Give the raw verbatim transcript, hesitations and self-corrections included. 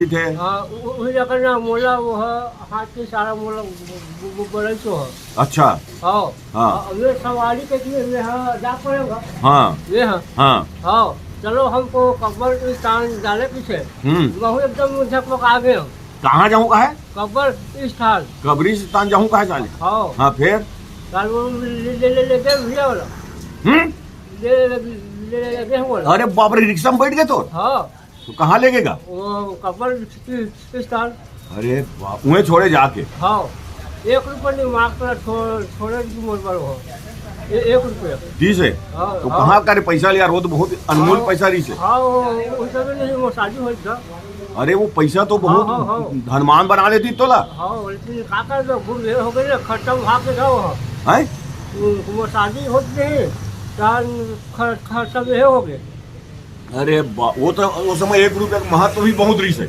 थे। हाँ, उ-, उही जगह ना मोला वो ह, हाथ के इशारा मोला ब-, ब-, ब-, बोलई तो ह। अच्छा। हाँ। हाँ। हाँ, ये सवारी के लिए ये ह, जा पड़ेगा। हाँ। ये ह। हाँ। हाँ, चलो हमको कब्रिस्तान जाने पीछे। हम्म। वहू एकदम झकमका गए हम। कहाँ जाऊँ का है? कब्रिस्तान। कब्रिस्तान जाऊँ का है साले? हाँ। हाँ, फिर? साले वो ले, ले, ले, ले गए भैया वाला। हम्म? ले, ले, ले, ले गए वाला। अरे बाप रे, रिक्शा में बैठ गए तो? हाँ। तो कहाँ लेगेगा? वो कब्रिस्तान। अरे बाप, उहें छोड़े जाके? हाँ, एक रुपया नहीं मांगता, छो-, छोड़े की मोर पर हो। ए-, एक रुपया। दिस हे? हाँ, तो हाँ। कहाँ का रे पैसा लिया? वो तो बहुत अनमोल हाँ, पैसा रहिस हे। हाँ, वो, वो सब नहीं, वो शादी हो था। अरे वो पैसा तो बहुत हाँ, हाँ, हाँ। धनवान बना देती तोला। हाँ, लेकिन का कर दो, गुम हो गए ना, खर्चा भाग के जाओ। हैं? वो, वो शादी होती नहीं, चार ख-, खर्चा में हो गए। अरे बा-, वो तो, वो समय एक रुपया का महत्व भी बहुत रहिस हे।